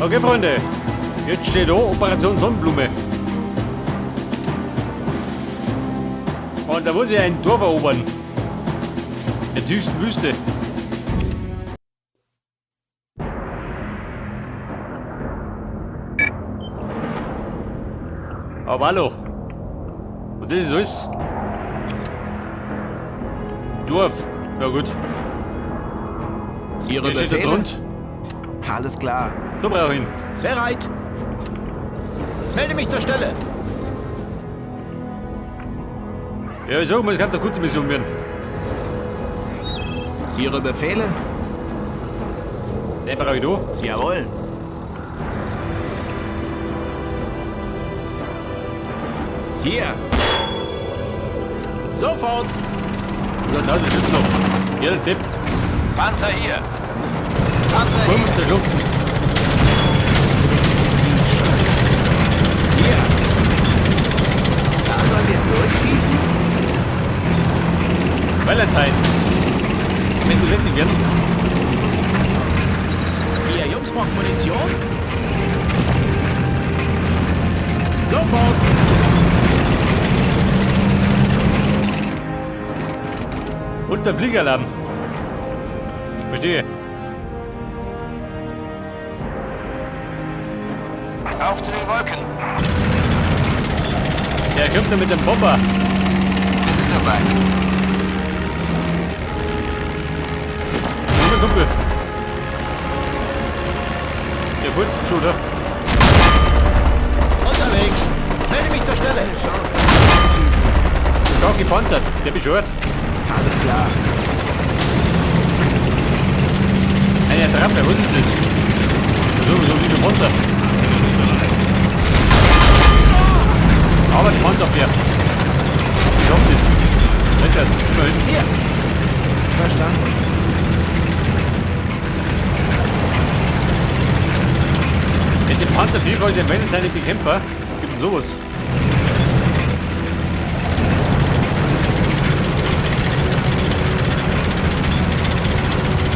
Okay, Freunde. Jetzt steht da Operation Sonnenblume. Und da muss ich ein Dorf erobern. In der tiefsten Wüste. Aber hallo. Und das ist alles. Dorf. Na gut. Ihre Der steht da Befehle? drunter. Alles klar. Da brauche ich ihn. Bereit. Melde mich zur Stelle. Ja, ich sag mal, es kann doch gute Mission werden. Ihre Befehle? Den brauche ich da. Jawohl. Hier. Sofort. Ja, na, das ist noch. Ja, der Tipp. Panzer hier. Panzer Bumm, hier. der Schubsen. Hier. Da sollen wir durchschießen? Valentine. Wenn du lästig werden. Ihr Jungs braucht Munition? Sofort. Und der Blinkalarm. Verstehe. Auf zu den Wolken. Der kommt da mit dem Bomber. Wir sind dabei. Junge Kumpel. Der folgt schon, oder? Unterwegs. Melde mich zur Stelle. Keine Chance, durchzuschießen. Stark gepanzert. Der bescheuert. Alles klar. Eine Attrappe, was ist das? Sowieso wie ein Panzer. Aber die Panzerabwehr. Ich hoffe es. Nicht das, immerhin. Hier. Verstanden. Mit dem Panzer 4 kann ich den Valentine nicht bekämpfen. Gibt denn sowas?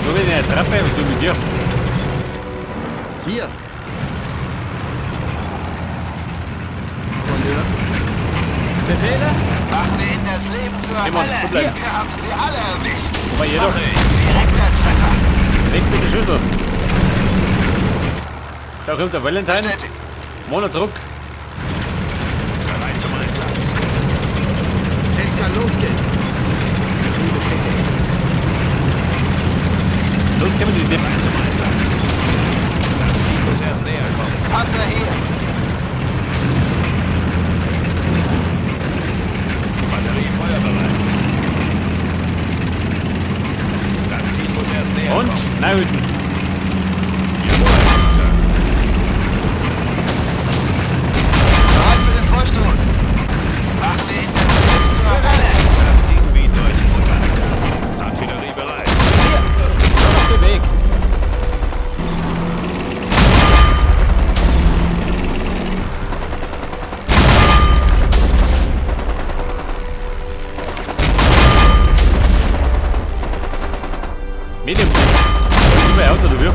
Du mit einer Attrappe und du mit dir. Hier. Kommandeur. Befehle? Machen wir ihnen das Leben zur Hey Mann, Hölle. gut bleiben. Wir haben sie alle erwischt. Aber jeder. Direkter Treffer. Weg mit der Schüssel. Da kommt der Valentine. Bestätigt. Mona zurück. Bereit zum Einsatz. Es kann losgehen. Befehl bestätigt. Los, kommen die Deppen. Bereit zum Einsatz. Das Ziel muss erst näher kommen. Panzer hier. Batterie feuerbereit. Das Ziel muss erst näher Und kommen. Neihüten. Jawohl, Herr Commander. Bereit für den Vorstoß. Machen wir ihnen das Leben zur Hölle. Das ging wie durch Butter. Artillerie bereit. Hier. Schon auf dem Weg. Medium Tank. Immer Auto, oder wie?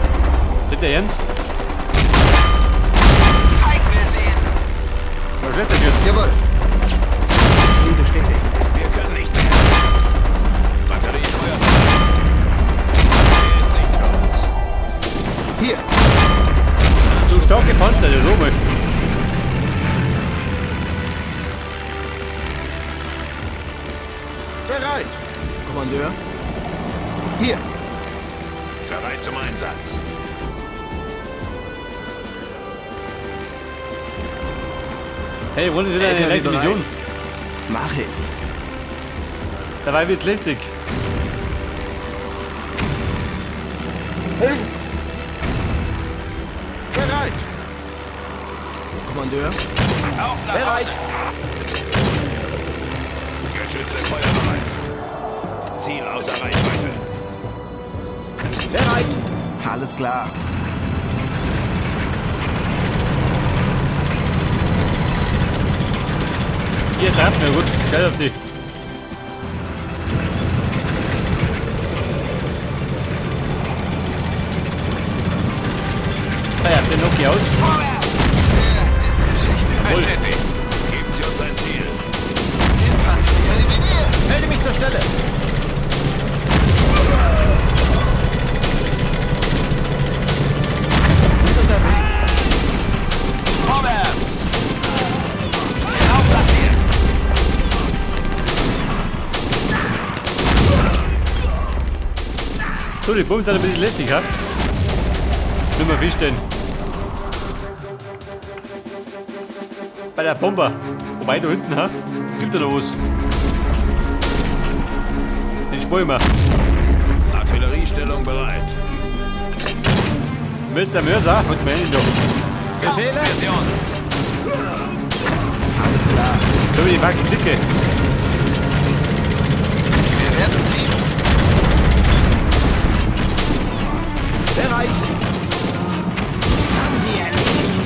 Nicht der Ernst? Zeigen wir sie ihnen. Was ist das jetzt? Jawohl. Befehl bestätigt. Wir können nicht mehr. Batterie feuerbereit. Der ist nicht für uns. Hier. Du stark gepanzert, ja so mal. Bereit. Kommandeur. Hier. Bereit zum Einsatz. Hey, wollen Sie denn eine LKW leichte bereit. Mission? Mach ich. Dabei wird lästig. Bereit. Kommandeur. Auf nach Bereit. Hause. Geschütze feuerbereit. Ziel außer Reichweite. Bereit. Alles klar. Hier, Attrappen, ja gut. Geil auf die. Feier, den knock ich aus. Vorwärts! Der ist Geschichte. Bestätigt. Geben Sie uns ein Ziel. Infanterie eliminiert. Melde mich zur Stelle. Sind unterwegs. Vorwärts! Genau platziert. So, die Bomben sind ein bisschen lästig, ha? Sollen wir feststellen. Bei der Bomber. Wobei da hinten, ha? Gibt da noch was. Den spüren wir. Artilleriestellung bereit. Mit der Mörser, mit mir hin da. Befehle? Version. Alles klar. Da bin ich fucking dicke. Wir werden siegen. Bereit. Haben Sie erledigt.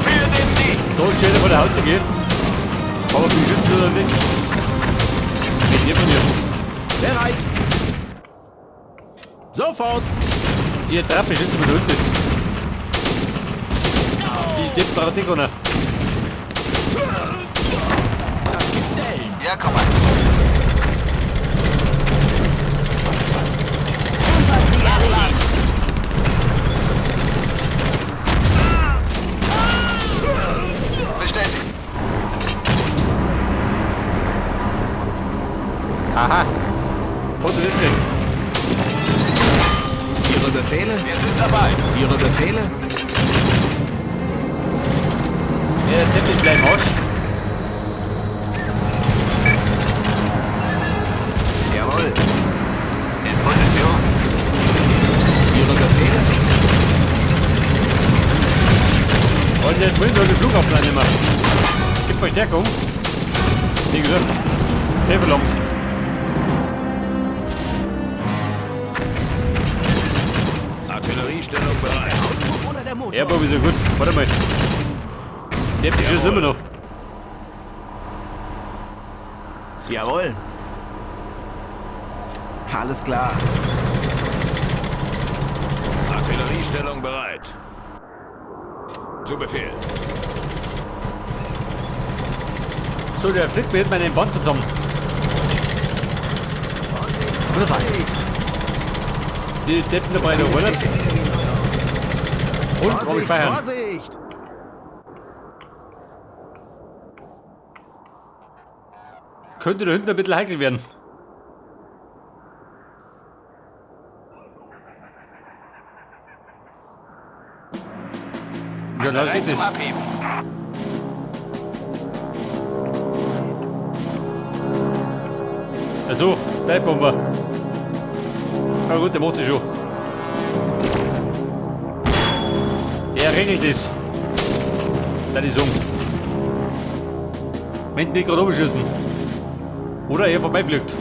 Für den Sieg. Da steht er vor der Haut geht. Aber wie schützt oder nicht? Mit dir von mir. Bereit. Sofort. Die Trappe schützt mit unten. Die Deppen. Das gibt Dellen. Ja, Kommandant. Infanterie erledigt. Bestätigt. Aha. Und das denn? Ihre Befehle? Wir sind dabei. Ihre Befehle? Ja, der Depp ist gleich im Arsch. Jawohl. In Position. Ihre Befehle? Und jetzt will doch den Flughafen annehmen. Gibt Verstärkung. Wie gesagt, sehr verlangt. Artilleriestellung bereit. Auspuff oder der Motor? Ja, aber wieso gut. Warte mal. Der beschießt immer noch. Jawohl. Alles klar. Artilleriestellung bereit. Zu Befehl. So, der fliegt mir hinten meinen Band zusammen. Vorsicht, Vorsicht. Die Deppen dabei noch, oder? Und, Vorsicht, feiern. Vorsicht. Könnte da hinten ein bisschen heikel werden. Ja, los Bereit geht es. Achso, Teilbomber. Na gut, der macht sich schon. Er regelt es. Da die Song. Wenn die nicht gerade oben. Oder er vorbeifliegt.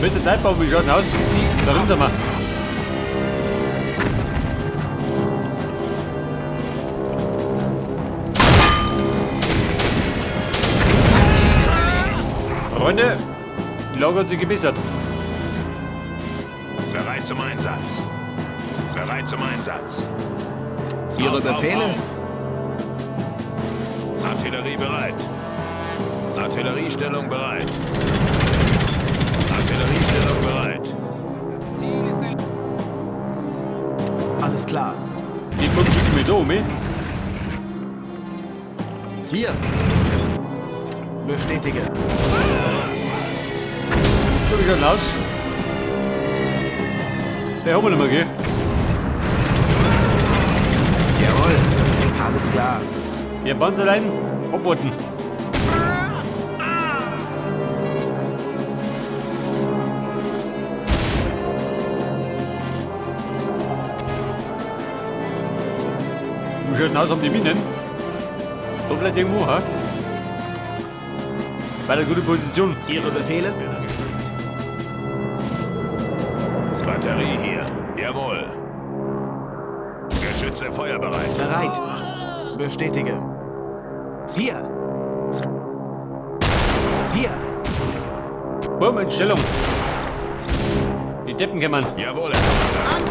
Mit der Teilbombe, wie schaut denn aus? Da drin sind wir. Freunde, die Lage hat sich gebessert. Bereit zum Einsatz. Bereit zum Einsatz. Ihre Auf, auf, Befehle? auf. Artillerie bereit. Artilleriestellung bereit. Artilleriestellung bereit. Alles klar. Die Bomben schicken wir da um, eh? Hier. Bestätige. So, wie schaut denn aus? Der haben wir nicht mehr, gell? Jawohl. Alles klar. Ihr Band allein, abwarten. Wie schaut denn aus um die Minen? Da vielleicht irgendwo, ha? Bei der guten Position. Ihre Befehle? Batterie hier. Jawohl. Geschütze feuerbereit. Bereit. Bestätige. Hier. Hier. Boom, in Stellung. Die Deppen kämmern. Jawohl, Herr Kommandant.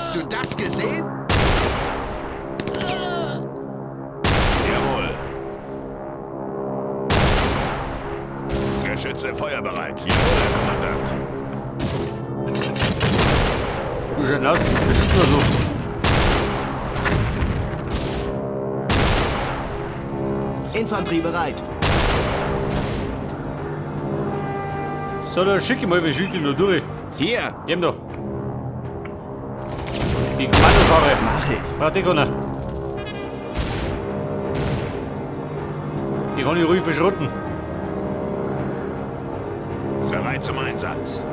Hast du das gesehen? Jawohl. Geschütze feuerbereit. Jawohl, Herr Kommandant. Du schaut aus, bestimmt nur so. Infanterie bereit. So, dann schicke ich mal, wir schicken nur durch. Hier. Geben doch. Die Kommandofahre. Mach ich. Warte, Gunnar. Die kann ich ruhig verschrotten. Bereit zum Einsatz.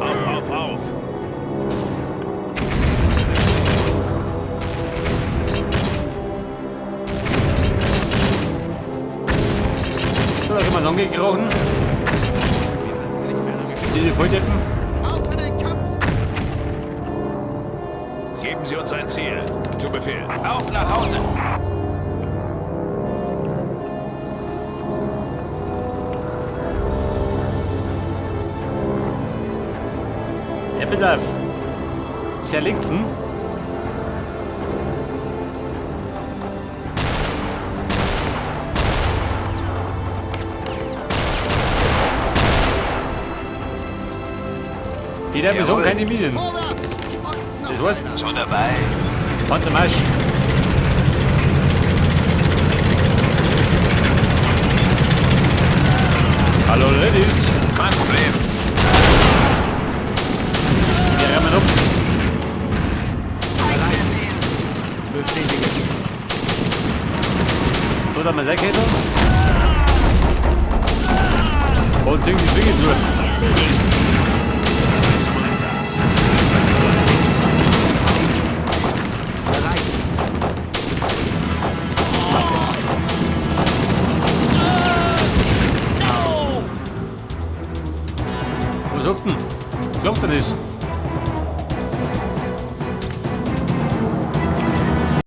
Auf, auf, auf. So, da können wir angekrochen. Wir halten nicht mehr lange. Diese Volldeppen. Auf für den Kampf. Geben Sie uns ein Ziel. Zu Befehl. Auf nach Hause. Ja, pass auf. Zerlegt's, Die da besorgen keine Minen. Das heißt, Schon dabei. Panzermarsch. Hallo Ladies. Kein Problem. Wir rammen ab. Bestätige. So, da mal Säcke. Und die Schwinge zu. Zum Einsatz. Bereit. Was sagt denn? Klappt denn das?